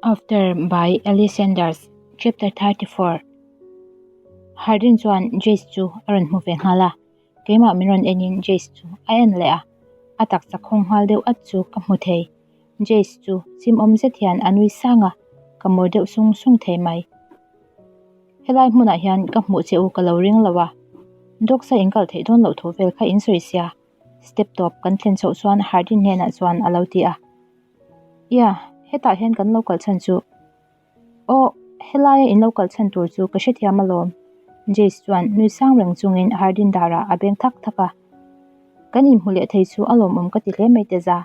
After by Ellie Sanders Chapter 34 Hardin chuan Jace chu a rawn hmu ve nghal a, keimah min rawn enin Jace chu a en leh a, a taksa khawng nghal deuh at chu ka hmu thei. Jace chu chimawm zet hian a nui sang a, ka mur deuh sung sung thei mai. Helai hmunah hian ka hmuh che u ka lo ring lo a, Doxa in kal theih dawn loh thu vel kha in sawi sia, step tawp kan thlen chhoh chuan Hardin hnenah chuan a lo ti a. Ia, hetah hian kan lo kal chhan chu. Aw, helaia in lo kal chhan tur chu ka hrethiam alawm. Jace chuan nui sang reng chungin Hardin darah a beng thak thak a. Kan inhmu leh thei chu a lawmawm ka ti hle mai te za.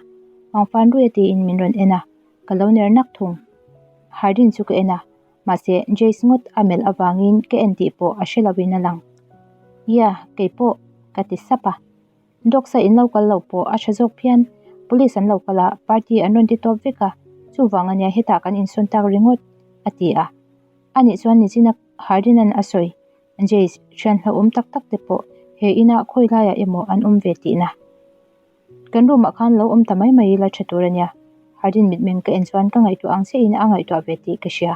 Wangfan Ruia tiin min rawn en a, ka lo ner nak thung. Hardin chu ka en a, mahse Jace ngawt a melh avangin ka en tih pawh a hre loin a lang. Ia, keipawh ka ti sap a. Docs a in lo kal lo pawh a tha zawk phian. Police an lo kal a, party an rawn ti tawp vek a, chuvang ania hetah kan insawn tak ringawt, a ti a. Anih chuan nichina Hardin-a'n a sawi, Jace, thian hlauhawm tak tak te pawh he inah khawi laiah emaw an awm ve tihna. Kan room ah khan lo awm ta mai mai ila tha tur ania, Hardin mitmeng ka en chuan ka ngaihtuah ang chiahin a ngaihtuah ve tih ka hria.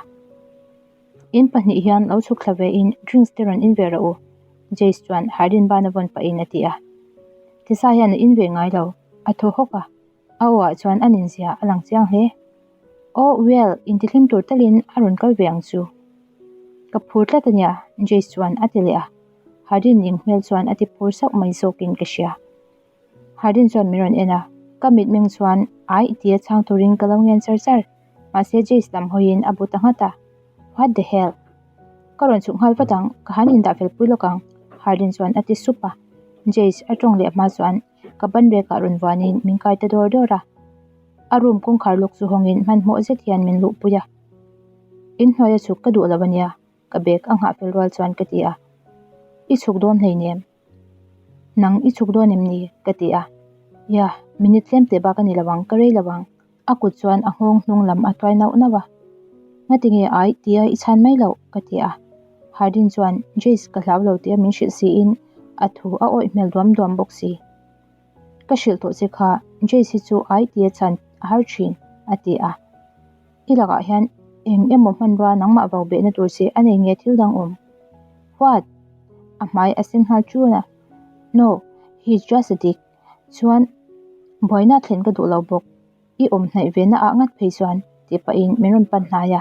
In pahnih hian lo chhuk thla ve in drinks te rawn in ve rawh u, Jace chuan Hardin ban a vawn pahin a ti a. Tisa hian a in ve ngai lo, a thaw hawk a, a aw ah chuan a ninzia a lang chiang hle. Oh, well, intihlim tur talin a rawn kal ve ang chu. Ka phur tlat a nia, Jace chuan a ti leh a. Hardin ning hmel chuan a ti phur sauh mai zawkin ka hria. Hardin chuan min rawn en a, ka mitmeng chuan aih tia chhang turin ka lo ngen char char. Mahse Jace lam hawiin a bu ta nghat a, What the hell? Ka rawn chhuk nghal vat ang, ka han indah fel pui lawk ang, Hardin chuan a ti sup a. Jace a tawng leh hma chuan ka ban rekah rawn vuanin min kai ta dawr dawr a. A room kawngkhar lawk chu hawngin hmanhmawh zet hian min luhpui a. Inhnuaia chhuk ka duh lo ania, ka bag a nghah fel rual chuan ka ti a. I chhuk dawn hleinem. Nang i chhuk dawn em ni? ka ti a. Yeah, minute tlem teh bak a ni lo ang, ka rei lo ang. A kut chuan a nghawng hnung lam a tuai nauh nauh a. Ngatinge ai tia i chhan mai loh? ka ti a. Hardin chuan Jace ka hlau lo tia min hrilh siin a thu a awih hmel duam duam bawk si. Ka hrilh tawh che kha, Jace hi chu ai tia chhan a har thin, a ti a. I lakah hian eng emaw hmanrua nangmah vau behna tur che a nei nge thil dang awm? What? A hmai a sen nghal chun a. No, he is just a dick. Chuan buaina thlen ka duh lo bawk. I awm hnaih ve na ah ngat phei chuan tih pahin min rawn pan hnai a.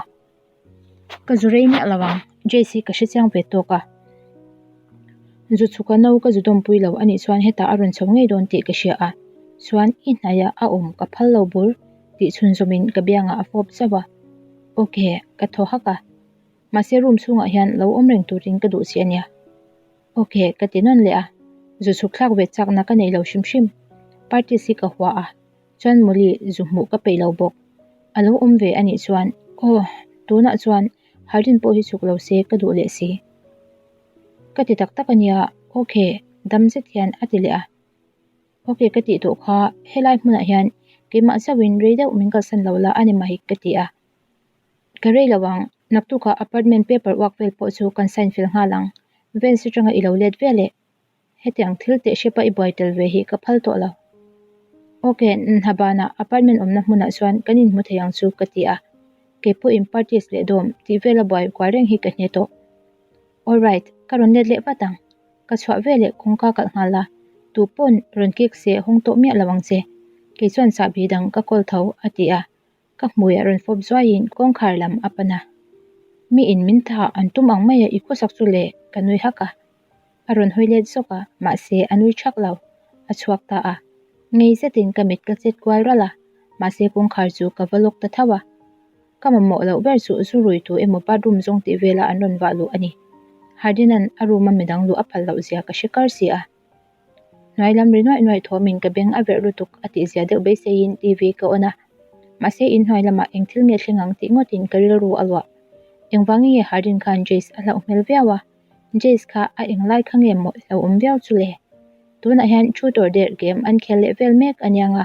Ka zu rei miah lo ang, Jace hi ka hre chiang ve tawk a. Zu chhuka no ka zu dawmpui lo anih chuan hetah a rawn chho ngei dawn tih ka hria a, chuan i hnaihah a awm ka phal lo bur tih chhunzawmin ka biangah a fawp zauh a. Ok, ka thaw hak a. Mahse room chhungah hian lo awm reng turin ka duh si ania. Ok, ka ti nawn leh a. Zu chhuk thlak ve chakna ka nei lo hrim hrim. Parties hi ka hua a, chuan Molly zu hmuh ka peih lo bawk. A lo awm ve anih chuan, aw, tunah chuan Hardin pawh hi chhuk lo se ka duh leh si. Ka ti tak tak ania, ok, dam zet hian a ti leh a. Ok ka tih tawh kha, helai hmunah hian keimah zauhin rei deuh min kalsan lo la a ni mai ka ti a. Ka rei lo ang, naktukah apartment paper uak vel pawh chu kan sign fel nghal ang, Vance atanga i lo let vel eh. Hetiang thil teh hrepa i buai tel ve hi ka phal tawh lo. Ok, nha banah apartment awmna hmunah chuan kan inhmu thei ang chu ka ti a, kei pawhin parties leh dawm tih vela buai kual reng hi ka hne tawh. Alright, ka rawn let leh vat ang. Ka chhuah veleh kawngka kalh nghal a, tu pawn rawn kik se hawng tawh miah lo ang che. Kei chuan chahbi dang ka kawl tho a ti a, Ka hmuiah rawn fawp zuaiin kawngkhar lam a pan a. Mi in min tha an tum ang maia i khawsak chu le ka nui hak a. A rawn hawi let zawk a, mahse a nui thak lo. A chhuak ta a. Ngei zetin ka mit ka chet kual ralh a, mahse kawngkhar chu ka va lawk ta tho a. Ka mamawh loh ber chu zu rui tu emaw bathroom zawng tih vela an rawn vah luh a ni. Hardin-a'n a room a midang luh a phal loh zia ka hre kar si a. Hnuai lam ri nuaih nuaih thawmin ka beng a verh lutuk a tih zia deuh beiseiin TV ka on a. Mahse inhnuai lamah eng thil nge thleng ang tih ngawtin ka rilru a luah. Engvangin nge Hardin khan Jace a hlauh hmel viau a? Jace kha a englai kha nge maw hlauhawm viau chu le? Tunah hian Truth or Dare game an khel leh vel mek aniang a.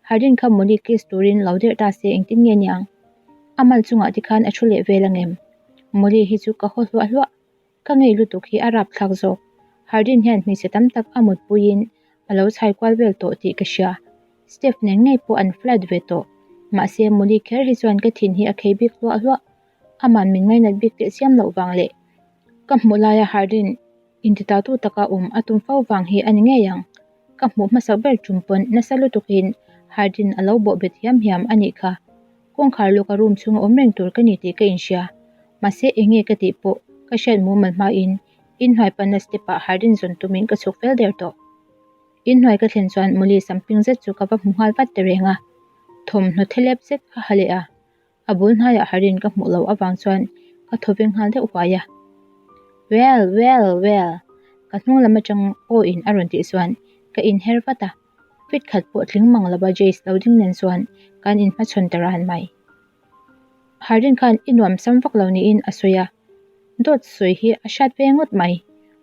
Hardin kha Molly kiss turin lo der ta se engtin nge niang? A mal chungah tikhan a thu leh vel angem? Molly hi chu ka haw hluah hluah. Ka ngei lutuk hi a rapthlak zawk. Hardin hian hmeichhe tam tak a mutpuiin a lo chhai kual vel tawh tih ka hria. Steph nen ngei pawh an flirt ve tawh. Mahse, Molly kher hi chuan ka thin hi a khei bik hluah hluah. Aman min ngainat bik teh chiam loh vang leh ka hmuh laia Hardin intitatu taka awm a tum fo vang hi a ni ngei ang. Ka hmuh hmasak ber tum pawn nasa lutukin Hardin a lo bawh bet hiam hiam a nih kha. Kawngkhar lawka room chhunga awm reng tur ka ni tih ka inhria. Mahse eng nge ka tih pawh ka hriat mumal hmain inhnuai panna step ah Hardin zawn tumin ka chhuk fel der tawh. Inhnuai ka thlen chuan Molly samping zet chu ka va hmu nghal vat ta reng a. Thawmhnaw thelep zet a ha leh a. A bul hnaiah Harin ka hmuh loh avang chuan ka thaw veng nghal deuh huai a. Well, well, well, ka hnung lam atang aw in a rawn tih chuan ka inher vat a. Fit khat pawh tling mang lova Jace lo ding nen chuan kan inhmachhawn ta ran mai. Harin khan i nuam sam vak lo niin a sawi a, dawt sawi hi a hriat ve ngawt mai.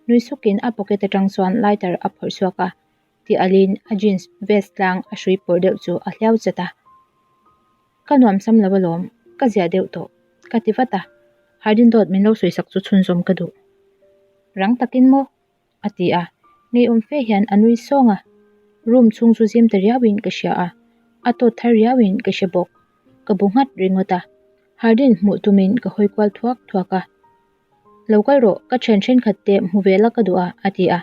Nui sukin a pocket atang chuan lighter a phawrh chhuak a, ti alin a jeans vest tlang a hrui pawr deuh chu a hliau chat a. Ka nuam sam lo alawm, ka ziah deuh tawh, ka ti vat a, Hardin dawt min lo sawisak chu chhunzawm ka duh. Rang takin maw? a ti a, ngeiawm fe hian a nui sawng a, room chhung chu zim ta riauin ka hria a, a tawt thar riauin ka hre bawk, ka bu nghat ringawt a, Hardin hmuh tumin ka hawi kual thuak thuak a. Lo kal rawh, ka thian thenkhat te hmu ve la ka duh a, a ti a,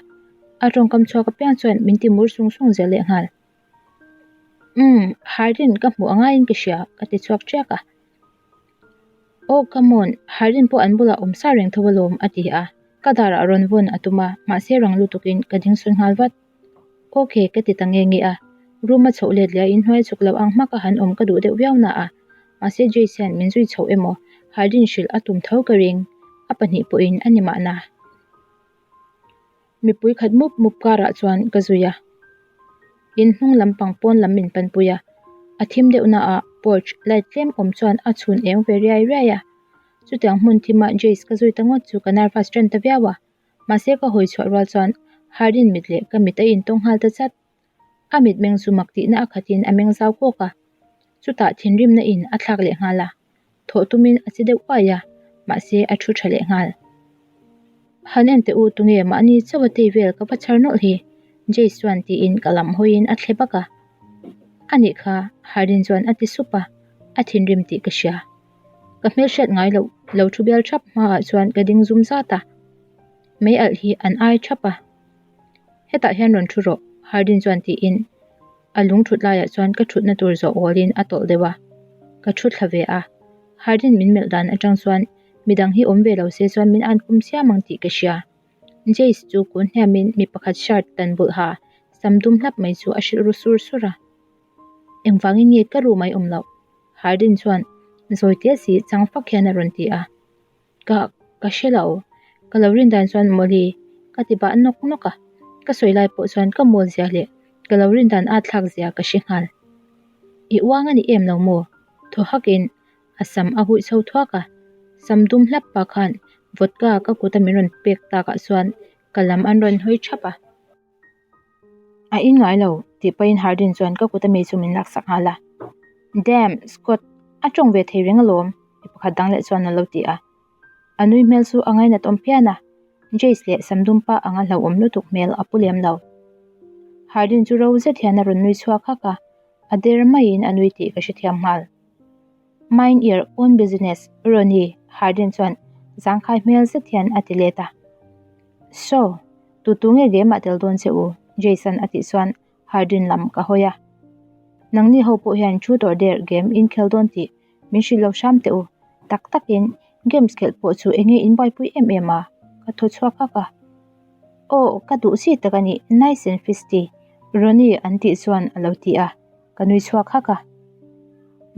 a tawngkam chhuak apiang chuan min ti mur sung sung zel leh nghal. Umm, Hardin ka hmuh angaiin ka hria, ka ti chhuak ṭiak a. Oh, come on, Hardin pawh an bulah awm sa reng tho alawm, a ti a. Ka darah rawn vawn a tum a, mahse rang lutukin ka ding sawn nghal vat. Ok, ka ti ta nge nge a. Room a chhoh let leh a inhnuai chhuk loh ang hmaka han awm ka duh deuh viau na a. Mahse Jace hian min zui chhoh emaw, Hardin hrilh a tum tho ka ring. A pahnih pawhin a ni mahna. Mipui khat mup mup karah chuan ka zui a, in hnung lampang pawn lam min panpui a, a thim deuh naah porch light tlem awm chuan a chhun eng ve riai riai a, chutiang hmun thima Jace ka zui ta ngawt chu ka nervous tan ta viau a, mahse ka hawi chhuah rual chuan Hardin mit leh ka mit a intawng nghal ta chat. A mitmeng chu mak tihna a khatin a meng zau kawk a, chutah thinrimna in a thlak leh nghal a, thawh tumin a che deuh uai a, mahse a thu tha leh nghal. Han en teh u tunge mahni chauh a tei vel ka va chhar nawlh hi Jace chuan tiin ka lam hawiin a thle bak a. A nih kha Hardin chuan a ti sup a, a thinrim tih ka hria. Ka hmelhriat ngai loh lo thu bial thap hmaah chuan ka ding zum zat a, mei alh hi an ai thap a. Hetah hian rawn thu rawh, Hardin chuan tiin a lung thut laiah chuan ka thutna tur zawh awlin a tawlh deuh a, ka thu thla ve a. Hardin min melh dan atang chuan midang hi awm ve lo se chuan min an kum chiam ang tih ka hria. Jace chu kun hniamin mi pakhat shirt tan bulh ha sam dum hlap mai chu a hrilh ru sur sur a. Engvangin nge ka room a i awm loh? Hardin chuan zawi te si chang fak hian a rawn ti a. Ka, ka hre lo. Ka lo rin dan chuan Molly ka ti bah nawk nawk a, ka sawi lai pawh chuan ka mawl zia leh ka lo rin dan at thlak zia ka hre nghal. I uang a ni em lo maw? Thaw hakin a sam a huih chho thuak a, sam dum hlap pa khan vodka ka kuta min rawn pek takah chuan ka lam an rawn hawi thap a. A in ngai lo tih pahin Hardin chuan ka kut ami chu min laksak nghal a. Damn, Scott, a tawng ve thei reng alawm mi pakhat dang leh chuan a lo ti a. A nui hmel chu a ngainat awm phian a, Jace leh Samdum pa anga hlauhawm lutuk hmel a pu lem lo. Hardin chu ro zet hian a rawn nui chhuak hak a, a der maiin a nui tih ka hrethiam nghal. Mind your own business, Ronnie, Hardin chuan zangkhai hmel zet hian a ti let a. So, tu tu nge game ah tel dawn che u? Jason a tih chuan Hardin lam ka hawi a. Nangni ho pawh hian truth or dare game in khel dawn tih min hrilh lo hram teh u. Tak takin games khelh pawh chu enge in buaipui em em a? Ka thaw chhuak hak a. Aw, ka duh chi tak a ni, nice and fisty, Ronnie an tih chuan a lo ti a. Ka nui chhuak hak a.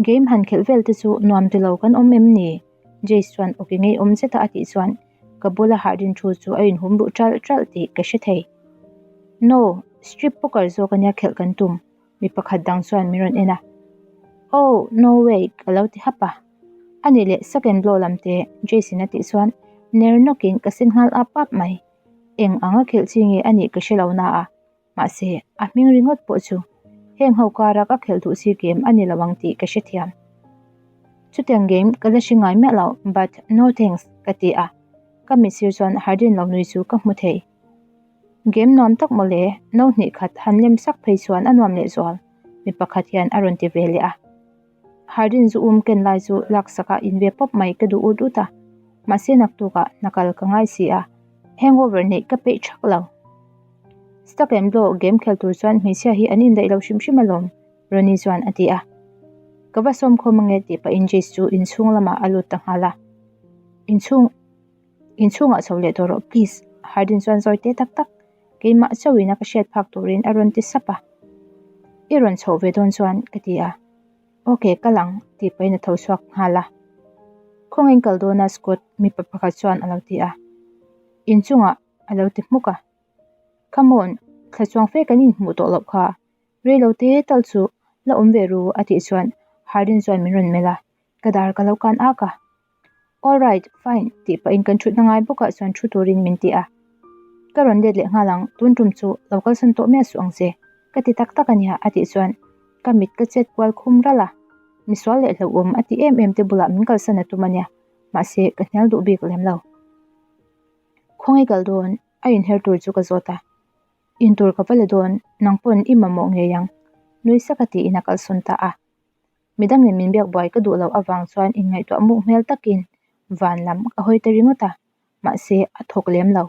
Game han khelh vel te chu nuam ti lo kan awm em ni? Jace chuan awki ngeiawm zeta a tih chuan ka bula Hardin thu chu a inhum ruh ṭalh ṭalh tih ka hre thei. No, strip poker zawk ania khelh kan tum, mi pakhat dang chuan min rawn en a. Oh, no way, ka lo ti hap a. Ani leh second blow lam te Jace in a tih chuan ner nawkin ka sen nghal ap ap mai. Eng anga khelh chi nge anih ka hre lo na a. Mahse, a hming ringawt pawh chu heng ho kara ka khelh duh si game a ni lo ang tih ka hrethiam. Chutiang game ka la hre ngai miah lo but no thanks ka ti a, ka mitsir chuan Hardin lo nui chu ka hmu thei. Game nuam tak mawle, no hnih khat han lem sak phei chuan a nuam lehzual, mi pakhat hian a rawn ti ve leh a. Hardin zu um ken lai chu laksak a in ve pawp mai ka duh ut ut a, mahse naktukah hna kal ka ngai si a, hangover neih ka peih thak lo. Stuck and Blow game khel tur chuan hmeichhia hi an indaih lo hrim hrim alawm, Ronnie chuan a ti a. Ka va sawm khawm ange tih pahin Jace chu inchhung lamah a lut ta nghal a. Inchhung inchhungah chho leh tawh rawh please, Hardin chuan zawi te tak tak keimah chauhin a ka hriat phak turin a rawn ti sap a. I rawn chhoh ve dawn chuan ka ti a. Ok, kal ang tih pahin a tho chhuak nghal a. Khawngin kal dawna Scott mipa pakhat chuan a lo ti a. Inchungah a lo ti hmuk a. Come on, thla chuang fe kan inhmuh tawh loh kha. Rei lo te tal chu la awm ve ru a tih chuan Hardin chuan min rawn melh a, ka dar ka lo kan ak a. All right, fine tih pahin kan thutna ngai bawkah chuan thu turin min ti a. Ka rawn let leh nghal ang, tun tum chu lo kalsan tawh miah suh ang che, ka ti tak tak a nia a tih chuan ka mit ka chet kual khum ralh a. Misual leh hlauhawm a ti em em te bulah min kalsan a tum a nia, mahse ka hnial duh bik lem lo. Khawngaih kal dawn a inher tur chu ka zawt a. Intur ka va la dawn, nang pawn i mamawh ngei ang, nui saka tiin a kalsawn ta a. Midangin min biak buai ka duh loh avang chuan inngaihtuah muk hmel takin van lam ka hawi ta ringawt a, mahse a thawk lem lo.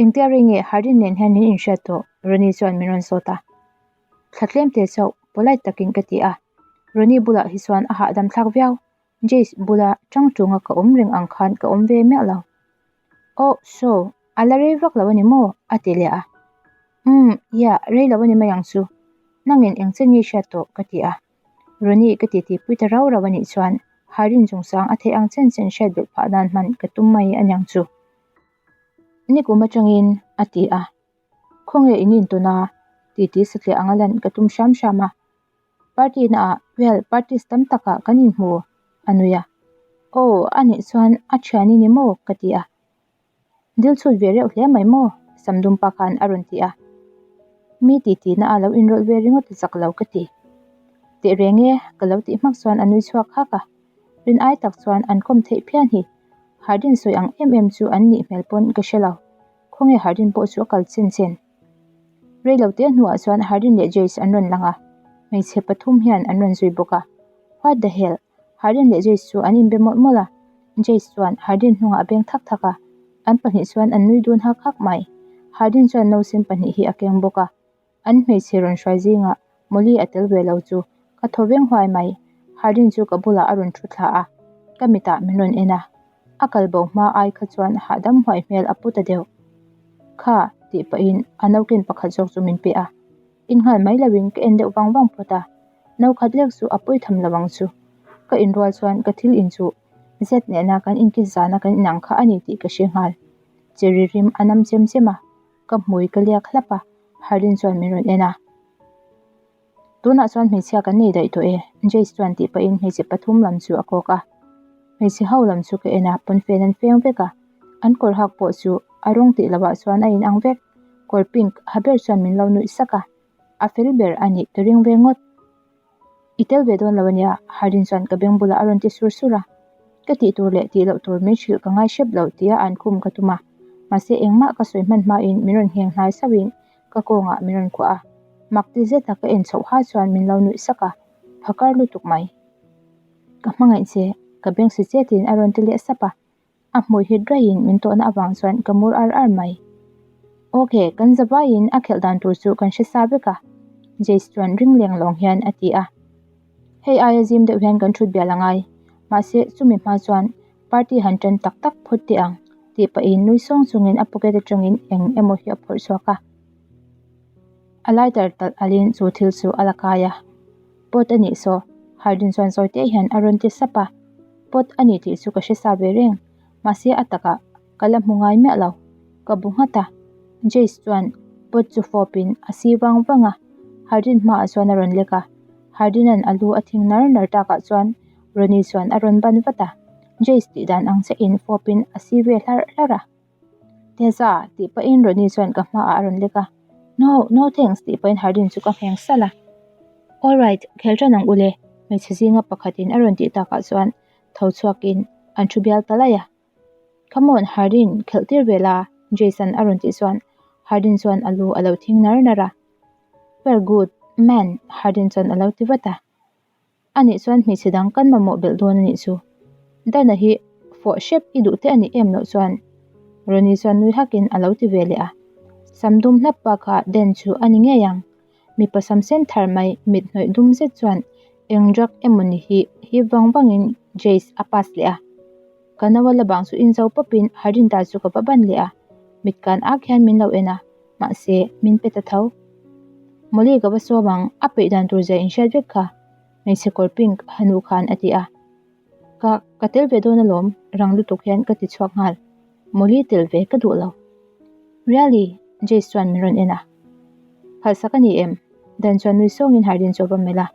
Engtia rei nge Hardin nen hian min inhriat tawh? Ronnie chuan min rawn zawt a. Thla tlem te chauh polite takin ka ti a, Ronnie bulah hi chuan a hahdam thlak viau. Jace bula tang tunga ka awm reng ang khan ka awm ve miah lo. Oh, so, a la rei vak lo a ni maw? a ti leh a. Umm, yeah, rei lo a ni mai ang chu. Nangin eng che nge hriat tawh? ka ti a. Ronnie ka titi pui ta rau rau a nih chuan Harin chungchang a theih ang chen chen hriat belh phah dan hman ka tum mai a niang chu. Nikum atangin a ti a. Khawnge in intawn a? titi satliah anga lan ka tum hram hram a. Party na ah well parties tam tak ah kan inhmu a nui a. Aw a nih chuan a thian i ni maw ka ti a. Dil chhut ve reuh hle mai maw Samdum pa khan a rawn ti a. Mi titi na ah lo inrawlh ve ringawt zak lo ka ti. Teh reng e ka lo tih hmak chuan a nui chhuak hak a. Rin ai tak chuan an kawm theih phian hi. Hardin sawi ang em em chu an nih hmel pawn ka hre lo. Khawnge Hardin pawh chu a kal chen chen. Rei lo te hnuah chuan Hardin leh Jace an rawn lang a, hmeichhe pathum hian an rawn zui bawk a. What the hell? Hardin leh Jace chu an inbe mawlh mawlh a, Jace chuan Hardin hnungah a beng thak thak a, an pahnih chuan an nui dun hak hak mai. Hardin chuan nausen pahnih hi a keng bawk a, an hmeichhe rawn hruai zingah Molly a tel ve lo chu ka thaw veng huai mai. Hardin chu ka bulah a rawn thu thla a, ka mitah min rawn en a. A kal bo hma ai kha chuan hahdam huai hmel a pu ta deuh. Kha, tih pahin a nauken pakhat zawk chu min pe a. Innghal mai loin ka en deuh vang vang phawt a, no khat lek chu a pawi tham lo ang chu. Ka inrual chuan ka thil in chu zet nena kan inkit zana kan inang kha a ni tih ka hre nghal. Cherry rim a nam chem chem a, ka hmui ka liak hlap a, Hardin chuan min rawn en a. Tunah chuan hmeichhia kan nei daih tawh e, Jace chuan tih pahin hmeichhe pathum lam chu a kawk a. Hmeichhe ho lam chu ka en a, pawnfen an feng vek a. An kawr hak pawh chu a rawng tih lohah chuan a inang vek. Kawr pink ha ber chuan min lo nuih sak a, a fel ber a nih ka ring ve ngawt. I tel ve dawn lo a nia, Hardin chuan ka beng bulah a rawn ti sur sur a. Ka tih tur leh tih loh tur min hrilh ka ngai hrep lo tia an khum ka tum a. Mahse engmah ka sawi hman hmain min rawn ngheng hnai sauhin ka kawngah min rawn kuah a. Mak ti zeta ka en chhoh ha chuan min lo nuih sak a, phakar lutuk mai. Ka hmangaih che, ka beng si che tiin a rawn ti leh sap a. A hmui hit raiin min tawhna avang chuan ka mur ar ar mai. Ok, kan zavaiin a khelh dan tur chu kan hre sa vek a, Jace chuan ring leng lawng hian a ti a. Hei aia zim deuh hian kan thut bial a ngai, mahse chumi hma chuan party han tan tak tak phawt teh ang tih pahin nui sawng chungin a pocket atangin eng emaw hi a phawrh chhuak a. A lighter talh alin chu thil chu a la kai a. Pot a nih saw, Hardin chuan zawi te hian a rawn ti sap a. Pot a ni tih chu ka hre sa ve reng, mahse a takah ka la hmu ngai miah lo. Ka bu nghat a, Jace chuan pot chu fawpin a si vang vang a, Hardin hmaah chuan a rawn lek a. Hardina'n a lu a thing nar nar takah chuan Ronnie chuan a rawn ban vat a, Jace tih dan ang chiahin fawpin a si ve hlarh hlarh a. Teza, tih pahin Ronnie chuan ka hmaah a rawn lek a. No, no thanks, tih pahin Hardin chu ka ngheng salh a. Alright, khel tan ang ule, hmeichhe zinga pakhatin a rawn tih takah chuan tho chhuakin an thu bial ta laih a. Come on, Hardin, khelh tir ve la, Jason a rawn tih chuan Hardin chuan a lu a lo thing nar nar a. We're good, man, Hardin chuan a lo ti vat a. Anih chuan hmeichhe dang kan mamawh belh dawn anih chu. Dana hi fawh hrep i duh te anih em loh chuan Ronnie chuan nui hakin a lo ti ve leh a. Sam dum hlap pa kha Dan chu a ni ngei ang. Mipa sam sen thar mai mit hnawih dum zet chuan eng drug emawni hi hip vang vangin Jace a pass leh a. Ka naua la bang chu inzo pawpin Harinda chu ka va ban leh a, mit kan ak hian min lo en a, mahse min pe ta tho. Mawli ka va sawm ang, a peih dan tur zia inhriat vek kha, hmeichhe kawr pink hanu khan a ti a. Ka, ka tel ve dawn alawm, rang lutuk hian ka ti chhuak nghal. Mawli tel ve ka duh lo. Really? Jace chuan min rawn en a. Phalsak a ni em? Dan chuan nui sawngin Hardin chu a va melh a.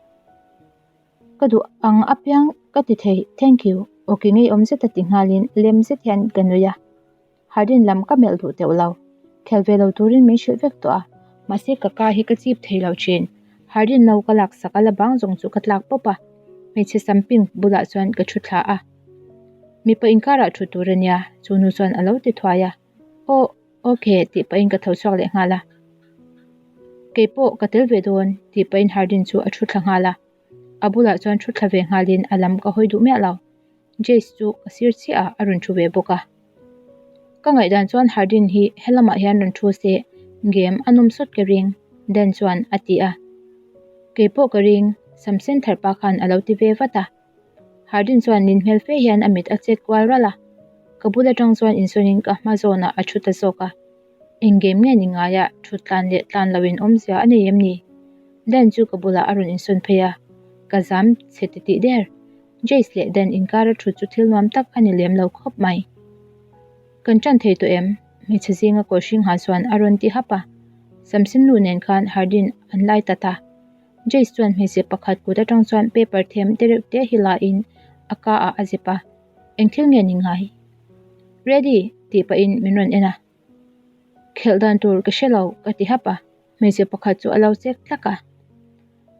Ka duh ang apiang ka ti thei, thank you, awki ngeiawm zeta ti nghalin lem zet hian ka nui a. Hardin lam ka melh duh teuh lo. Khel ve lo turin min hrilh vek tawh a, mahse ka ka hi ka chip thei lo thin. Hardin no ka laksak a la bang zawng chu ka tlak pawp a, hmeichhe sam pink bulah chuan ka thu thla a. Mipa inkarah thu tur a nia, chu nu chuan a lo ti thuai a. Aw, ok tih pahin ka tho chhuak leh nghal a. Kei pawh ka tel ve dawn tih pahin Hardin chu a thu thla nghal a. A bulah chuan thu thla ve nghalin a lam ka hawi duh miah lo. Jace chu ka sir chiah a, a rawn thu ve bawk a. Ka ngaihdan chuan Hardin hi helamah hian rawn thu se game a nawm sawt ka ring, Dan chuan a ti a. Kei pawh ka ring, Sam Center pa khan a lo ti ve vat a. Hardin chuan nin hmel fe hian a mit a chet kual ralh a, ka bul atang chuan insawnin ka hma zawnah a thu ta zawk a. Eng game nge ni ngaia thut tlan leh tlan loin awmzia a nei em ni? Dan chu ka bulah a rawn insawn phei a, ka zam chhe ti tih der. Jace leh Dan inkara thut chu thil nuam tak a ni lem lo khawp mai. Kan tan thei tawh em? Hmeichhe zinga kawr hring ha chuan a rawn ti hap a, Samson nu nen khan Hardin an lai ta ta. Jace chuan hmeichhe pakhat kut atang chuan paper them te reuh te hi la in a ka ah a zep a, Eng thil nge ni ngai? Ready? tih pahin min rawn en a. Khelh dan tur ka hre lo ka ti hap a, hmeichhe pakhat chu a lo chek tlak a.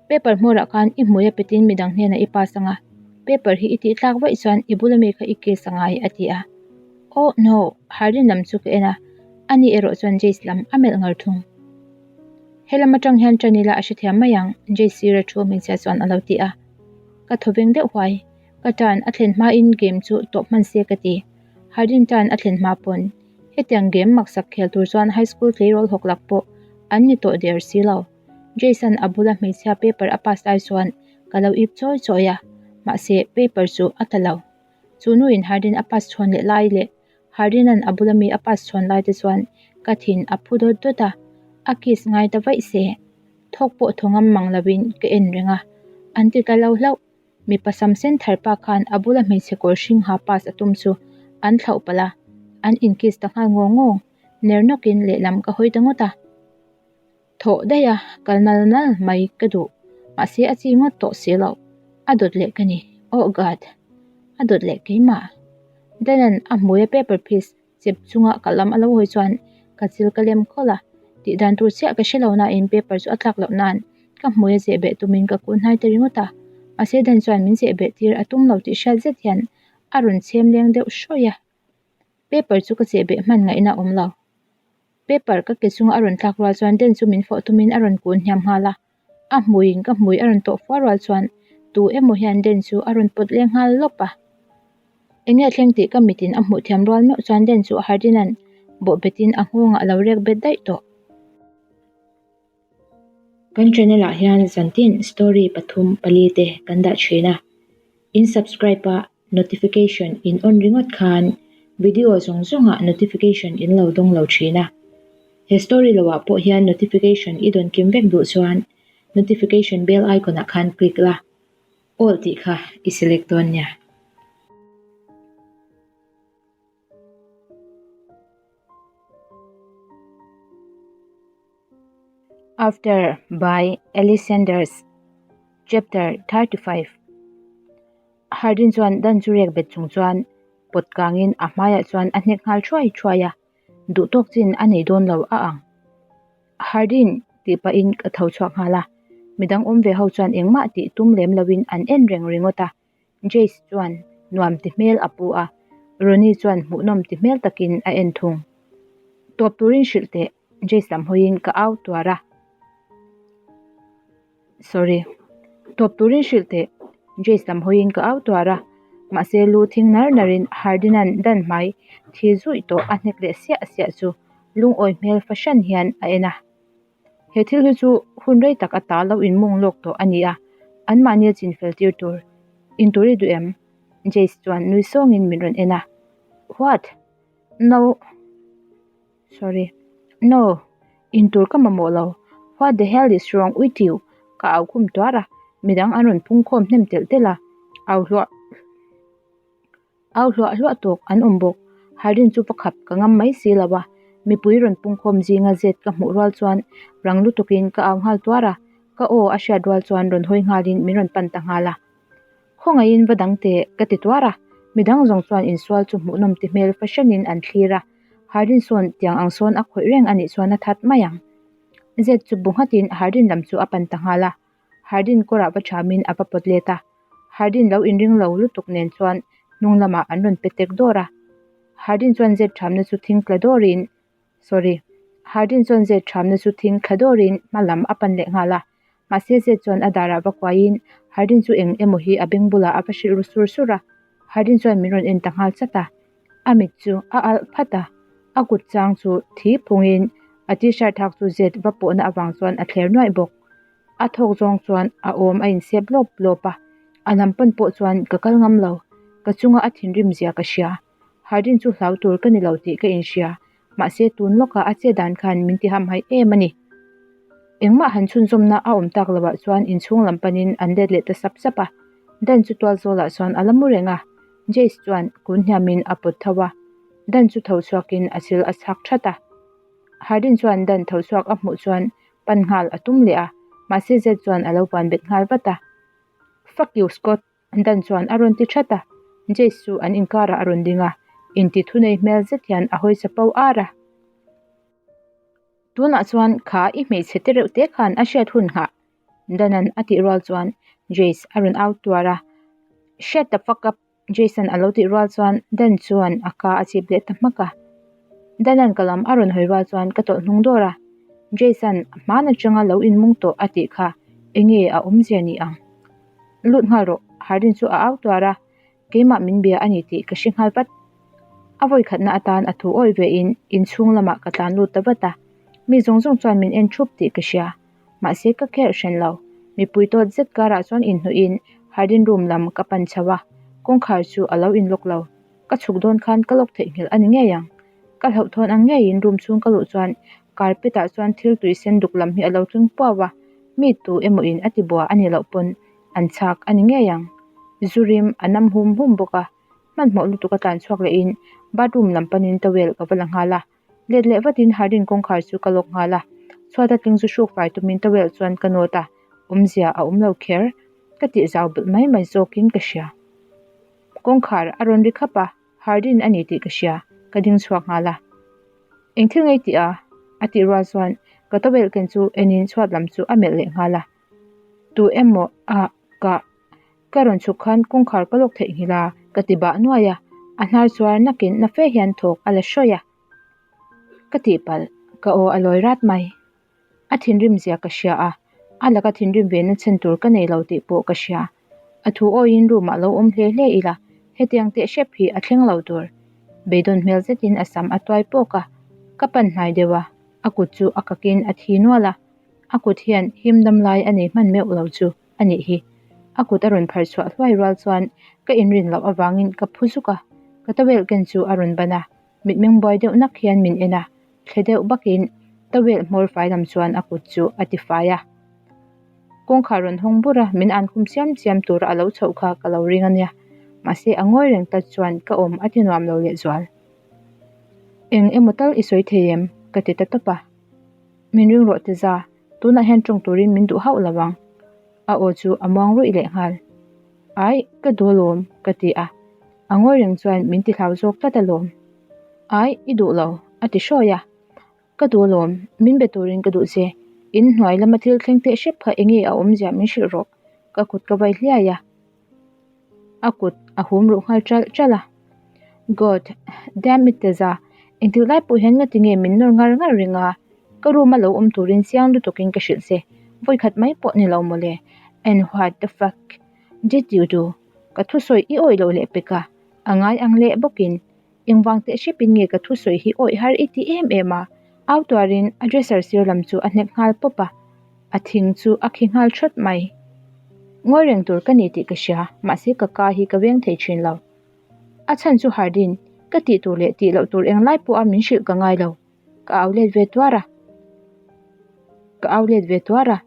Paper hmawrah khan i hmui a petin midang hnenah i pass anga, paper hi i tih tlak vaih chuan i bula mi kha i kiss angai a ti a. Oh no! Hardin lam chu ka en a, ani erawh chuan Jace lam a melh ngar thung. Helam atang hian ṭan ila a hrethiam mai ang, Jace sira thu hmeichhia chuan a lo ti a. Ka thawveng deuh huai. Ka tan a thlen hmain game chu tawp hman se ka ti. Hardin tan a thlen hma pawn. Hetiang game maksak khel tur chuan high school tleirawl hawk lak pawh an ni tawh der si lo. Jason a bula hmeichhia paper a pass lai chuan ka lo ip chawi chawi a, mahse paper chu a ta lo. Chu nuin Hardin a pass chhawn leh lai leh Hardin-a'n a bula mi a pass chhawn lai te chuan ka thin a phu dawt dawt a, a kiss ngai ta vaih se. Thawk pawh thaw ngam mang lovin ka en reng a, an ti ta lo hlauh. Mipa sam sen thar pa khan a bula hmeichhe kawr hring ha pass a tum chu an thlauh palh a, an in kiss ta nghal ngawng ngawng. Ner nawkin lehlam ka hawi ta ngawt a. Thawh daih a, kal nal nal mai ka duh. Mahse a chi ngawt tawh si loh. A dawt leh ka ni. Oh God! A dawt leh keimah. Danan a hmui a paper piece chep chunga ka lam a lo hawi chuan ka chil ka lem khawlh a. Tih dan tur chiah ka hre lo nain paper chu a tlak loh nan ka hmui a zeh beh tumin ka kun hnai ta ringawt a. Mahse Dan chuan min zeh beh tir a tum lo tih hriat zet hian a rawn chhem leng deuh hrawih a. Paper chu ka cheh beh hman ngaihna a awm lo. Paper ka ke chunga a rawn tlak rual chuan Den chu min fawh tumin a rawn kun hniam nghal a, a hmuiin ka hmui a rawn tawh fua rual chuan tu emaw hian Den chu a rawn pawt leng nghal lawp a. Enge thleng tih ka mitin a hmuh thiam rual meuh chuan Den chu Hardin-a'n bawh betin a nghawngah a lo rek bet daih tawh. Kan channel ah hian zantin story pathum pali te kan dah thin a, in subscribe a notification in on ringawt khan video zawng zawng ah notification in lo dawng lo thin a, he story lo ah pawh hian notification i dawn kim vek duh chuan notification bell icon ah khan click la, all tih kha i select dawn nia. After by Ellie Sanders Chapter 35 Hardin chuan dan chu rek bet chung chuan pawt kangin a hmaiah chuan a hnek nghal thuai thuai a, duh tawk chin a nei dawn lo a ang. Hardin tih pahin ka tho chhuak nghal a, midang awm ve ho chuan engmah tih tum lem loin an en reng ringawt a. Jace chuan nuam ti hmel a pu a, Ronnie chuan hmuhnawm ti hmel takin a en thung. Tawp turin hrilh teh, Jace lam hawiin ka au tuar a. Sorry. Tawp turin hrilh teh, Jace lam hawiin ka au tuar a, mahse lu thing nar narin Hardin-a'n dan hmai thi zuih tawh a hnek leh siah siah chu lungawi hmel fahran hian a en a. He thil hi chu hun rei tak ata lo inmung lawk tawh a ni a, anmahnia chinfel tir tur intur i duh em? Jace chuan nui sawngin min rawn en a. What? No. Sorry. No. Intur ka mamawh lo. What the hell is wrong with you? Ka au khum tuar a, midang an rawn phungkhawm hnem telh telh a, au hluah Au hluah hluah tawk an awm bawk. Hardin chu va khap ka ngam mai si lo a, mipui rawn pungkhawm zinga zet ka hmuh rual chuan rang lutukin ka au nghal tuar a, ka aw a hriat rual chuan rawn hawi nghalin min rawn pan ta nghal a. Khawngaihin va dang teh ka ti tuar a, midang zawng chuan insual chu hmuhnawm ti hmel fahranin an thlir a, Hardin sawn tiang ang sawn a khawih reng a nih chuan a that mai ang. Zet chu bu nghatin Hardin lam chu a pan ta nghal a. Hardin kawrah va thamin a va pawt let a, Hardin lo inring lo lutuk nen chuan hnung lamah an rawn pe tek dawr a. Hardin chuan zet thamna chu thing tla dawrin sorry Hardin chuan zet thamna chu thing thla dawrin hma lam a pan leh nghal a, mahse zet chuan a darah va kuaiin Hardin chu eng emaw hi a beng bulah a va hrilh ru sur sur a, Hardin chuan min rawn en ta nghal chat a, a mit chu a alh phat a, a kut chang chu thi phungin a t-shirt hak chu zet va pawhna avang chuan a thler nuaih bawk. A thawk zawng chuan a awm a insep lawp lawp a, a lam pan pawh chuan ka kal ngam lo, ka chunga a thinrim zia ka hria. Hardin chu hlau tur ka ni lo tih ka inhria, mahse tun lawkah a che dan khan min ti hamhaih em a ni. Engmah han chhunzawmna a awm tak loah chuan inchhung lam panin an let leh ta sap sap a, Dan chu tual zawlah chuan a la mu reng a, Jace chuan kun hniamin a pawt tho a, Dan chu tho chhuakin a chil a chhak that a. Hardin chuan Dan tho chhuak a hmuh chuan pan nghal a tum leh a, mahse Zed chuan a lo van bet nghal vat a. Fuck you Scott! Dan chuan a rawn ti that a, Jace chu an inkarah a rawn ding a, inti thunei hmel zet hian a hawi chapo ar a. Tunah chuan kha i hmeichhe te reuh te khan a hriat hun nghah Danan a tih rual chuan Jace a rawn au tuar a, Shut the fuck up! Jason a lo tih rual chuan Dan chuan a ka a chip leh ta hmak a. Danan ka lam a rawn hawi rual chuan ka tawlh hnung dawr a, Jason hman atanga lo inmung tawh a tih kha enge a awmzia ni ang? Lut nghal rawh Hardin chu a au tuar a, keimah min bia a ni tih ka hre nghal vat. A vawikhatna atan a thu awih ve in inchhung lamah ka tlan lut ta vat a, mi zawng zawng chuan min en thup tih ka hria. Mahse ka kherh hran lo. Mipui tawt zet karah chuan inhnawhin Hardin room lam ka pan chho a, kawngkhar chu a lo inlock lo. Ka chhuk dawn khan ka lock theihnghilh a ni ngei ang. Ka hlauhthawn ang ngeiin room chhung ka luh chuan carpet ah chuan thil tui sen duk lam hi a lo tling puau a, mi tu emaw in a ti bua a ni loh pawn an chhak a ni ngei ang. Zu rim a nam hum hum bawk a, hmanhmawh lutuk a tlan chhuak lehin bathroom lam panin towel ka va la nghal a. Let leh vatin Hardin kawngkhar chu ka lawk nghal a, chhuata tling chu hruk fai tumin towel chuan ka nawt a, awmzia a awm lo kher ka tih zau belh mai mai zawkin ka hria. Kawngkhar a rawn ri khap a, Hardin a ni tih ka hria, ka ding chhuak nghal a. Eng thil ngei tih a? a tih rual chuan ka towel ken chu enin chhuat lam chu a melh leh nghal a. Tu emaw a ka Ka rawn chhuk khan kawngkhar ka lawk theihnghilh a, ka ti bah nuai a, a hnar chuar nakin na fe hian thawk a la hrawih a. Ka tihpalh, ka aw a lawi rat mai. A thinrim zia ka hria a, a laka thinrim ve na chhan tur ka nei lo tih pawh ka hria. A thu awiin room ah lo awm hle hle ila, hetiang teh hrep hi a thleng lo tur. Beidawn hmel zetin a sam a tuai pawk a, ka pan hnai deuh a, a kut chu a kakin a thi nual a, a kut hian him dam lai a nei hman meuh lo chu. a nih hi. A kut a rawn phar chhuah hluai rual chuan ka inrin loh avangin ka phu zuk a, ka towel ken chu a rawn ban a, mitmeng buai deuh nak hian min en a, thle deuh bakin towel hmawr fai lam chuan a kut chu a ti fai a. Kawngkhar rawn hawng bur a, min an khum chiam chiam tura a lo chhoh kha ka lo ring a nia, mahse a ngawi reng tlat chuan ka awm a ti nuam lo lehzual. Eng emaw tal i sawi thei em? ka ti ta tawp a. Min ring rawh ti za, tunah hian tawng turin min duh hauh lo ang. A aw chu a muang ruih leh nghal. Ai, ka duh alawm, ka ti a. A ngawi reng chuan min ti hlau zawk tlat alawm. Ai, i duh lo, a ti hrawi a. Ka duh alawm, min be turin ka duh che. In hnuai lama thil thleng teh hrep kha enge a awmzia min hrilh rawh, ka kut ka vai hliai a. A kut a hum ruh nghal ṭalh ṭalh a. God, damn it Teza, engtik lai pawh hian ngati nge min nawr ngar ngar reng a, ka room a lo awm turin chiang lutukin ka hrilh che, vawikhat mai pawh ni lo mawle, and what the fuck. Did you do? Ka thusawi i awih loh leh pek a, a ngai ang leh bawkin engvang teh hrepin nge ka thusawi hi awih har i ti em em a? Au tuarin a dresser sir lam chu a hnek nghal pawp a, a thing chu a khi nghal thawt mai. Ngawi reng tur ka ni tih ka hria, mahse ka ka hi ka veng thei thin lo. A chhan chu Hardin, ka tih tur leh tih loh tur englai pawha min hrilh ka ngai lo. Ka au let ve tuar a. Ka au let ve tuar a.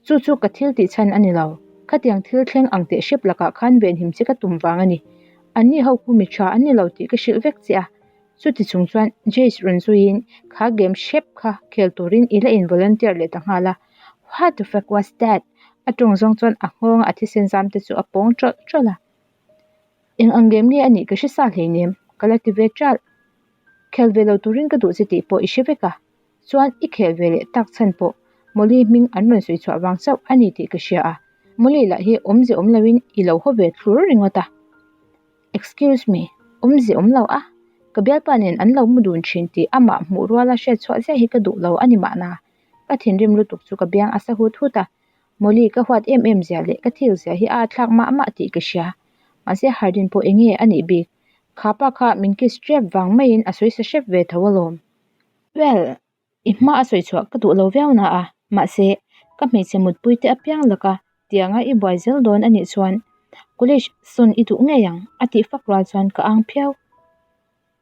Chu chu ka thil tih chhan a ni lo. Khatiang thil thleng ang teh hrep lakah khan venhim che ka tum vang a ni. Anni ho khu mi tha an ni lo tih ka hrilh vek che a. Chuti chung chuan Jace rawn zuiin kha game hrep kha khel turin i la in volunteer leh ta nghal a. What the fuck was that? A tawng zawng chuan a nghawnga a thisen zam te chu a pawng tawlh tawlh a. Eng ang game nge a nih ka hre sa hleinem, ka la ti ve ṭalh. Khel ve lo turin ka duh che tih pawh i hre vek a. Chuan i khel ve leh tak chhan pawh Molly hming an rawn sawi chhuah vang chauh a ni tih ka hria a. Molly lah hi awmze awm loin i lo haw ve thlur ringawt a. Excuse me, awmze awm lo a? Ka bialpa nen an lo mu dun thin tih amah hmuh ruala hriat chhuah ziah hi ka duh lo a ni mahna. Ka thinrim lutuk chu ka biang a sa hut hut a. Molly ka huat em em zia leh ka thil zia hi a atthlak mah mah tih ka hria. Mahse Hardin pawh enge a nih bik? Kha pa kha min kiss ṭep vang maiin a sawi sa hrep ve tho alawm. Well, i hma a sawi chhuah ka duh lo viau na a, mahse ka hmeichhe mutpui te apiang laka tianga i buai zel dawn a nih chuan college sawn i duh ngei ang a tih fak rual chuan ka ang phiau.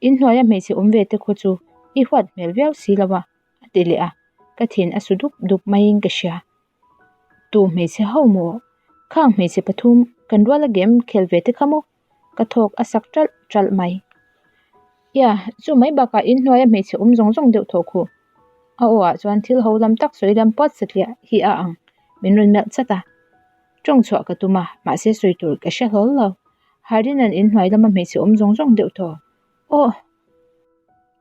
Inhnuaia hmeichhe awm ve te khaw chu i huat hmel viau si lo a, a ti leh a, ka thin a su dup dup maiin ka hria. Tu hmeichhe ho maw? Khang hmeichhe pathum kan ruala game khel ve te kha maw? Ka thawk a sak ṭalh ṭalh mai. Ia, chu mai bakah inhnuaia hmeichhe awm zawng zawng deuh thaw khu. A aw ah chuan thil ho lam tak sawi lam puat satliah hi a ang, min rawn melh chat a. Tawng chhuah ka tum a, mahse sawi tur ka hre hlawl lo. Hardin-a'n inhnuai lama hmeichhe awm zawng zawng deuh thaw. Aw!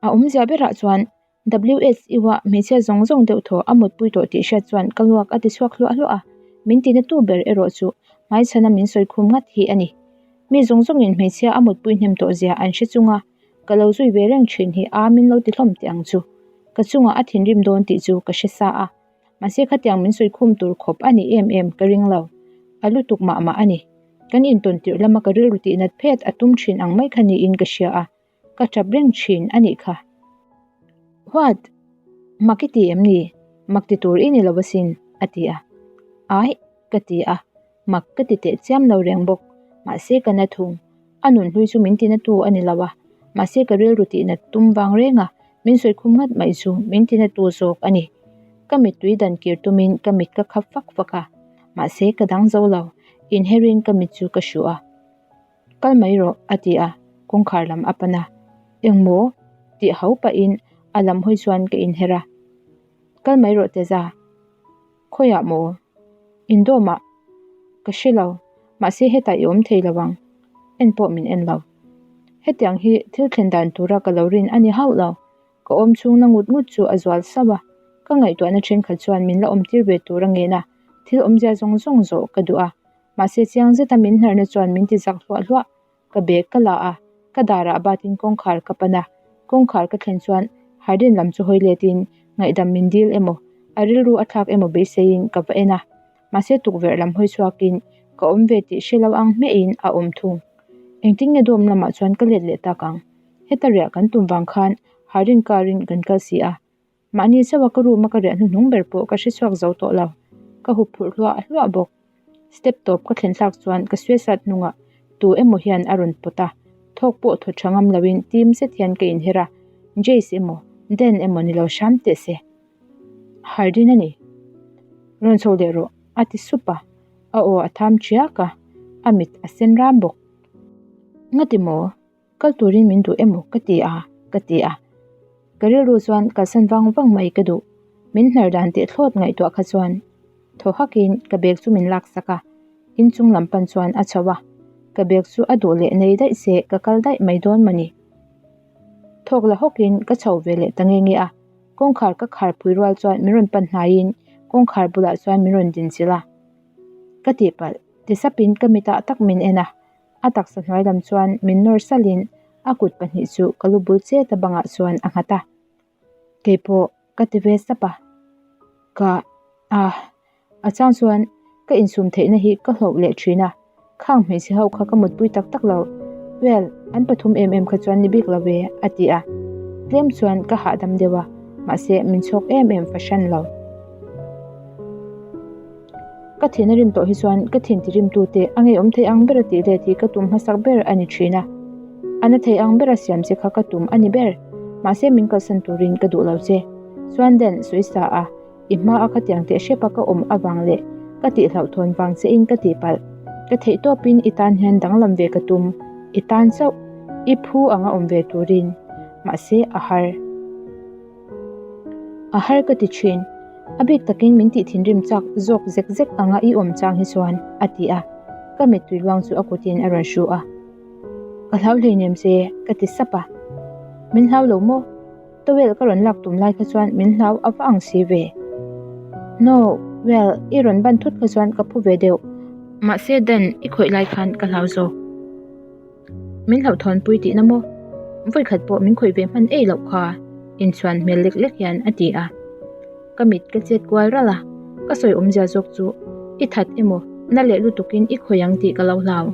A awmzia berah chuan WSU-a hmeichhia zawng zawng deuh thaw a mutpui tawh tih hriat chuan ka luak a ti chhuak hluah hluah a, min tina tu ber erawh chu hmaichhana min sawi khum ngat hi a ni. Mi zawng zawngin hmeichhia a mutpui hnem tawh zia an hre chung a, ka lo zui ve reng thin hi a min lo ti hlawm teh ang chu. Ka chungah a thinrim dawn tih chu ka hre sa a, mahse khatiang min sawi khum tur khawp a ni em em ka ring lo. A lutuk mah mah a ni. Kan intawn tirh lama ka rilru tihnat phet a tum thin ang mai kha niin ka hria a. Ka tap reng thin a nih kha. What? Mak i ti em ni? Mak ti tur i ni lo asin, a ti a. Aih, ka ti a. Mak ka ti teh chiam lo reng bawk. Mahse ka na thung. A nun hlui chu min tina tu a ni lo a. Mahse ka rilru tihna tum vang reng a, min sawi khum ngat mai chu min tina tu zawk a ni. Ka mittui dan kir tumin ka mit ka khap fak fak a. Mahse ka dang zo lo. Inherin ka mit chu ka hruh a. Kal mai rawh, a ti a, kawngkhar lam a pan a. Engmaw? tih hau pahin a lam hawi chuan ka inher a. Kal mai rawh Teza. Khawiah maw? Indawmah. Ka hre lo, mahse hetah i awm thei lo ang. En pawh min en lo. Hetiang hi thil thlen dan tura ka lo rin a ni hauh lo. Ka awm chhungna ngut ngut chu a zual sauh a, ka ngaihtuahna thenkhat chuan min la awmtir ve tur a ngen a, thil awmzia zawng zawng zawh ka duh a. Mahse chiang zeta min hnarna chuan min ti zak hluah hluah. Ka bag ka la a, ka darah batin kawngkhar ka pan a. Kawngkhar ka thlen chuan Hardin lam chu hawi letin ngaihdam min dil emaw, a rilru a thlak emaw beiseiin ka va en a. Mahse tukverh lam hawi chhuakin ka awm ve tih hre lo ang hmehin a awm thung. Engtin nge dawm lamah chuan ka let leh tak ang? Heta riah kan tum vang khan Hardin car in kan kal si a. Mahni chauha ka room a ka riah hnuhnung ber pawh ka hre chhuak zo tawh lo. Ka hup phurh hluah hluah bawk. Step tawp ka thlen thlak chuan ka suicide hnungah tu emaw hian a rawn pawt a, thawk pawh thaw tha ngam loin tim zet hian ka inher a, Jace emaw Dan emaw ni lo hram teh se. Hardin a ni. Rawn chho leh rawh a ti sup a, a aw a tham ṭiak a, a mit a sen ram bawk. Ngati maw? Kal turin min duh emaw ka ti a, ka ti a. Ka rilru chuan kalsan vang vang mai ka duh. Min hnar dan teh thlawt ngaihtuah kha chuan thaw hakin ka bag chu min laksak a, inchung lam pan chuan a chho a. Ka bag chu a duh leh nei daih se ka kal daih mai dawn mawni. Thawk la hawkin ka chho ve leh ta nge nge a, kawngkhar ka khar pui rual chuan min rawn pan hnaiin kawngkhar bulah chuan min rawn dinchilh a. Ka tihpalh, tisapin ka mitah tak min en a. A taksa hnuai lam chuan min nawr salhin a kut pahnih chu ka lu bul chet a bangah chuan a nghat a. Keipawh ka ti ve sap a. Ka ah a chang chuan ka insum theihna hi ka hlauh leh thin a. Khang hmeichhe ho kha ka mutpui tak tak lo. Well, an pathum em em kha chuan ni bik lo ve, a ti a. Tlem chuan ka hahdam deuh a, mahse min chhawk em em fahran lo. Ka thin a rim tawh hi chuan ka thin tirimtute a ngeiawm thei ang bera tih let hi ka tum hmasak ber a ni thin a. A na thei ang bera siam che kha ka tum a ni ber. Mahse min kalsan turin ka duh lo che. Chuan Dan sawi sa a, i hma a khatiang teh hrep a ka awm avang leh ka tihhlauhthawn vang che in ka tihpalh. Ka theih tawpin i tan hian danglam ve ka tum, i tan chauh, i phu anga awm ve turin. Mahse a har. A har ka ti thin. A bik takin min tih thinrim chak zawk zek zek anga i awm chang hi chuan, a ti a. Ka mittui luang chu a kutin a rawn hru a. Ka hlau hleinem che, ka ti sap a. Min hlau lo maw? Towel ka rawn lak tum lai kha chuan min hlau a va ang si ve. No, well, i rawn ban thut kha chuan ka phu ve deuh. Mahse Dan, i khawih lai khan ka hlau zawk. Min hlauhthawnpui tihna maw? Vawikhat pawh min khawih ve hman ei loh kha, inchhuan hmel lek lek hian a ti a. Ka mit ka chet kual ralh a, ka sawi awmzia zawk chu i that emaw, na leh lutukin i khawih ang tih ka lo hlau.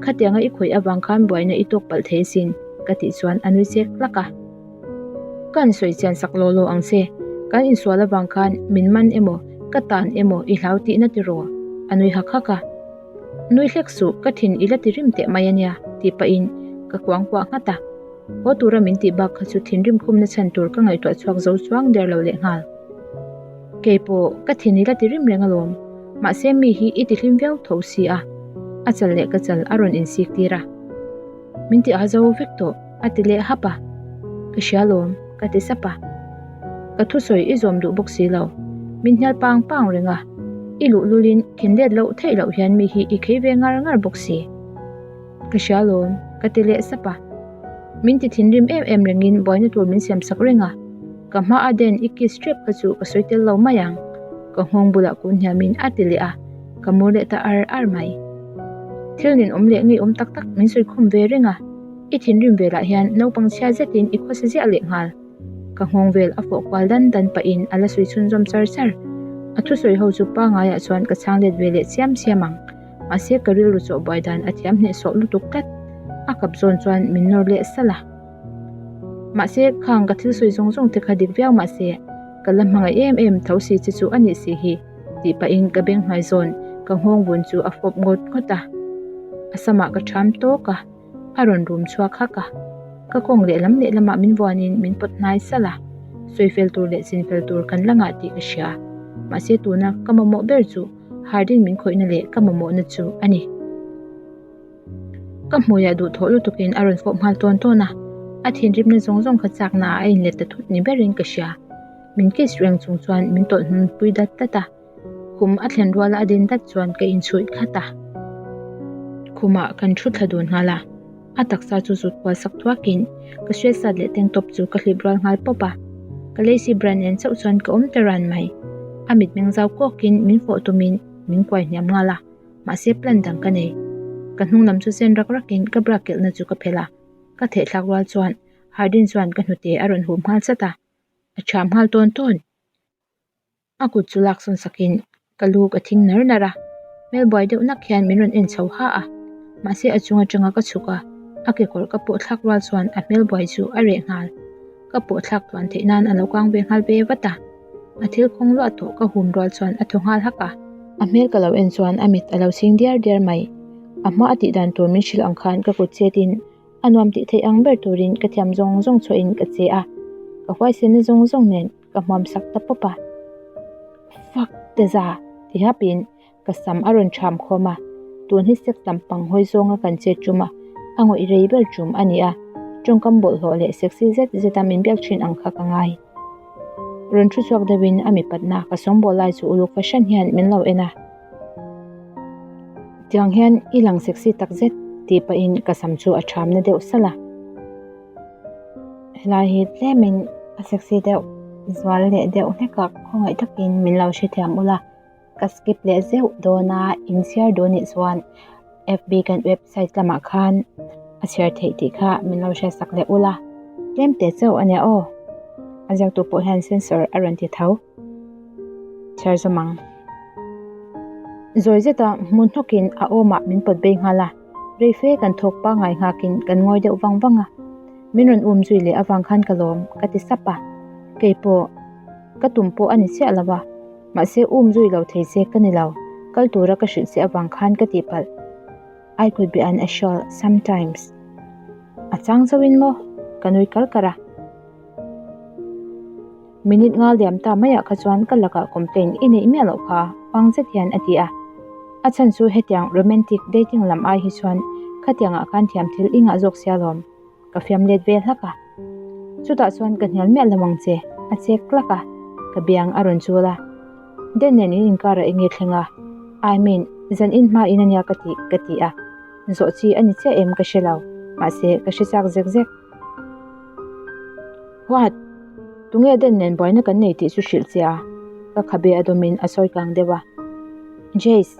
Khatianga i khawih avang khan buaina i tawk palh thei asin, ka tih chuan a nui chek hlak a. Ka han sawi chian sak law law ang che, kan insual avang khan min man emaw, ka tan emaw i hlau tihna tiraw? A nui hak hak a. Nui hlek suh, ka thin i la ti rim teh mai a nia, tih pahin ka kuang kuah nghat a. Haw tura min tih bak kha chu thinrim khumna chhan tur ka ngaihtuah chhuak zo chuang der lo leh nghal. Kei pawh ka thin i la ti rim reng alawm, mahse mi hi i ti hlim viau tho si a, a chal leh ka chal a rawn insik tir a. Min ti a zo vek tawh, a ti leh hap a. Ka hria lawm, ka ti sap a. Ka thusawi i zawm duh bawk si lo. Min hnial pang pang reng a, i luhlulin khin let loh theih loh hian mi hi i khei ve ngar ngar bawk si. Ka hria lawm, ka ti leh sap a. Min ti thinrim em em rengin buaina tur min siam sak reng a. Ka hma a den i kiss trep kha chu ka sawi tel lo mai ang, ka nghawng bulah kun hniamin a ti leh a, ka mur leh ta ar ar mai. Thil nin awm leh ngeiawm tak tak min sawi khum ve reng a, i thinrim velah hian naupang chhia zetin i khawsa ziah leh nghal. Ka nghawng vel a fawh kual dan dan pahin a la sawi chhunzawm char char. A thusawi ho chu pangaiah chuan ka chhang let ve leh chiam chiam ang. Mahse ka rilru chawh buai dan a thiam hnehsawh lutuk tlat. A kap zawn chuan min nawr leh salh a. Mahse khang ka thil sawi zawng zawng te kha dik viau mahse ka la hmangaih em em tho si che chu a nih si hi tih pahin ka beng hnuai zawn ka nghawng vun chu a fawp ngawt ngawt a. A samah ka ṭham tawk a. A rawn rum chhuak hak a, ka kawng lehlam lehlamah min vuanin min pawt hnai salh a, sawi fel tur leh chin fel tur kan la ngah tih ka hria. Mahse tuna ka mamawh ber chu Hardin min khawihna leh ka mamawhna chu a ni. Ka hmuiah duhthawh lutukin a rawn fawp nghal tawn tawn a, a thinrimna zawng zawng kha chaknaah a inlet ta thut ni berin ka hria. Min kiss reng chung chuan min tawlh hnun pui dat dat a. Khum a thlen ruala a din dat chuan ka inchhuih khat a. Khumah kan thu thla dun nghal a, a taksa chu zut kual sak thuakin ka hriatsat leh tank top chu ka hlip rual nghal pawp a. Ka lacy bra nen chauh chuan ka awm ta ran mai. A mitmeng zau kawkin min fawh tumin min kuai hniam nghal a, mahse plan dang ka nei. Ka hnung lam chu zen rak rakin ka bra kelhna chu ka phelh a, ka thehthlak rual chuan Hardin chuan ka hnute a rawn hum nghal chat a, a thiam nghal tawn tawn. A kut chu lak sawn sakin ka lu ka thing nar nar a, hmel buai deuh nak hian min rawn en chho ha a, mahse a chung atanga ka chhuk a, a kekawr ka pawh thlak rual chuan a hmel buai chu a reh nghal. Ka pawh thlak tluan theih nan a lo kang ve nghal ve vat a, a thil khawng luah tawh ka hum rual chuan a thaw nghal hak a. A hmel ka lo en chuan a mit a lo chhing diar diar mai, a hma a tih dan tur min hrilh ang khan ka kut chet in A nuam tih theih ang ber turin ka thiam zawng zawng chhuahin ka che a, ka huaisenna zawng zawng nen ka hmuam sak ta pawp a. Fuck Teza! ti hapin ka sam a rawn ṭham khawm a, tun hi sex lampang hawi zawnga kan chet ṭum a, a ngawih rei ber ṭum a ni a, ṭawngkam bawlhhlawh leh sexy zet zeta min biak ṭhin ang kha ka ngai. Rawn ṭhu chhuak deuhin a mipatna ka sawngbawl lai chu uluk fahran hian min lo en a. Tiang hian i lang sexy tak zet tih pahin ka sam chu a ṭhamna deuh salh a. Helai hi tlemin a sexy deuh zual leh deuh hlek a, khawngaih takin min lo hrethiam ula. Ka skip leh zeuh dawn a, inchhiar duh anih chuan FB kan website lamah khan a chhiar theih tih kha min lo hriatsak leh ula. Tlem teh chauh a nia aw. A ziaktu pawh hian censor a rawn ti tho. Chhiar zawm ang. Zawi zeta hmu hnawkin a awmah min pawt bei nghal a, rei fe kan thawk pangngai nghakin kan ngawi deuh vang vang a. Min rawn um zui leh avang khan ka lawm ka ti sap a, kei pawh ka tum pawh a ni chiah lo a, mahse um zui lo thei che ka ni lo, kal tura ka hrilh che avang khan ka tihpalh. I could be an asshole sometimes. A chang chauhin maw? Ka nui kar kar a. Minute nga liam ta maiah kha chuan ka lakah complain i neih miah loh kha, pang zet hian a ti a. A chhan chu hetiang romantic dating lam ai hi chuan khatiangah khan thiam thil i ngah zawk sia lawm. Ka fiam let ve hlak a. Chutah chuan ka hnial miah lo ang che, a chek tlak a, ka biang a rawn chul a. Den nen in inkarah enge thleng a? I mean, zan in hma in ania ka tih, ka ti a. Zawh chi a ni chiah em ka hre lo, mahse ka hre chak zek zek. What? Tunge Den nen buaina kan nei tih chu hrilh che a? Ka khabe a dawmin a sawi kang deuh a. Jace.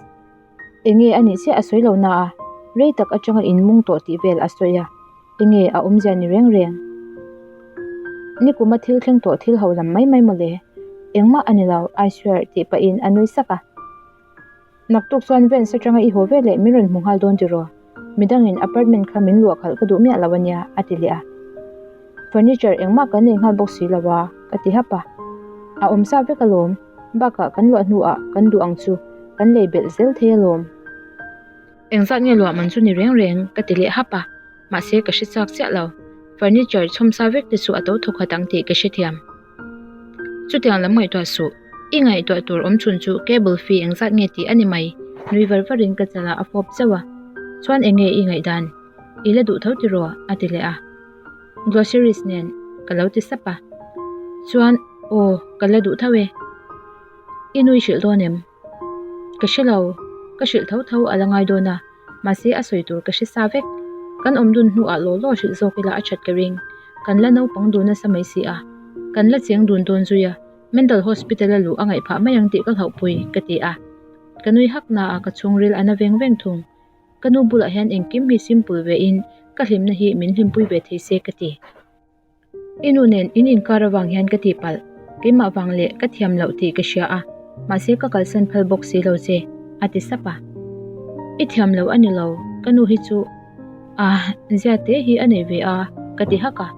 Enge a nih chiah a sawi lo na a, rei tak atanga in mung tawh tih vel a sawi a, enge a awmzia ni reng reng. Nikuma thil thleng tawh thil ho lam mai mai mawle, engmah a ni lo, I swear tih pahin a nui sak a. Naktuk chuan Vance atanga i haw veleh min rawn hmu nghal dawn tiraw? Midangin apartment kha min luah khalh ka duh miah lo a nia, a ti leh a. Furniture engmah kan nei nghal bawk si lo a, ka ti hap a. A awm sa vek alawm, bakah kan luah hnuah kan duh ang chu kan lei belh zel thei alawm. Engzat nge luah man chu ni reng reng, ka ti leh hap a, mahse ka hre chak chiah lo. Furniture chhawm sa vek te chu a to thawkhat ang tih ka hrethiam. Chutiang lam ngaihtuah suh, i ngaihtuah tur awm chhun chu cable fee engzat nge tih a ni mai, nui var varin ka chalah a fawp zauh a. Chuan enge i ngaihdan? I la duh tho tiraw? a ti leh a. Groceries nen ka lo ti sap a. Chuan aw ka la duh tho e. I nui hrilh dawn em? Ka hre lo, ka hrilh tho tho a la ngai dawn a, mahse a sawi tur ka hre sa vek. Kan awm dun hnuah law law hrilh zawk ila a that ka ring. Kan la naupang dun nasa mai si a, kan la cheng dun dawn zui a, mental hospital a luh a ngaih phah mai ang tih ka hlauhpui ka ti a. Ka nui hak na a ka chhungril a na veng veng thung. Ka nu bulah hian engkim hi simple ve in ka hlimna hi min hlimpui ve thei se ka ti. I nu nen in inkar avang hian ka tihpalh, keimah vang leh ka thiam loh tih ka hria a, mahse ka kalsan phal bawk si lo che, a ti sap a. I thiam loh a ni lo, ka nu hi chu ah zia te hi a nei ve a, ka ti hak a,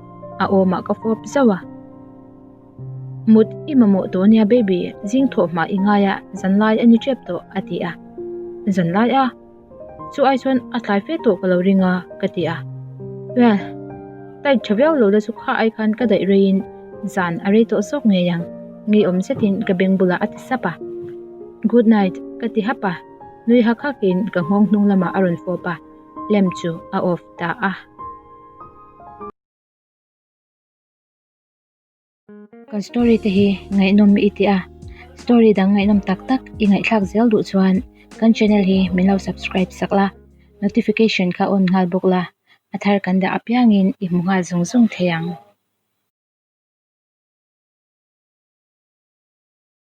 a awmah ka fawp zauh a. Mut i mamawh tawh nia baby, zing thawh hma i ngai a, zanlai a ni tep tawh, a ti a. Zanlai a? Chu ai chuan a tlai fe tawh ka lo ring a, ka ti a. Well, tight tha viau lo la chu kha ai khan ka daih reiin zan a rei tawh zawk ngei ang, ngeiawm zetin ka beng bulah a ti sap a. Good night, ka ti hap a, nui hak hakin ka nghawng hnung lamah a rawn fawp a, lamp chu a off ta a. Kan story te hi ngaihnawm i ti a, story dang ngaihnawm tak tak i ngaihthlak zel duh chuan kan channel hi min lo subscribe sak la, notification kha on nghal bawk la, a thar kan dah apiangin i hmu nghal zung zung thei ang.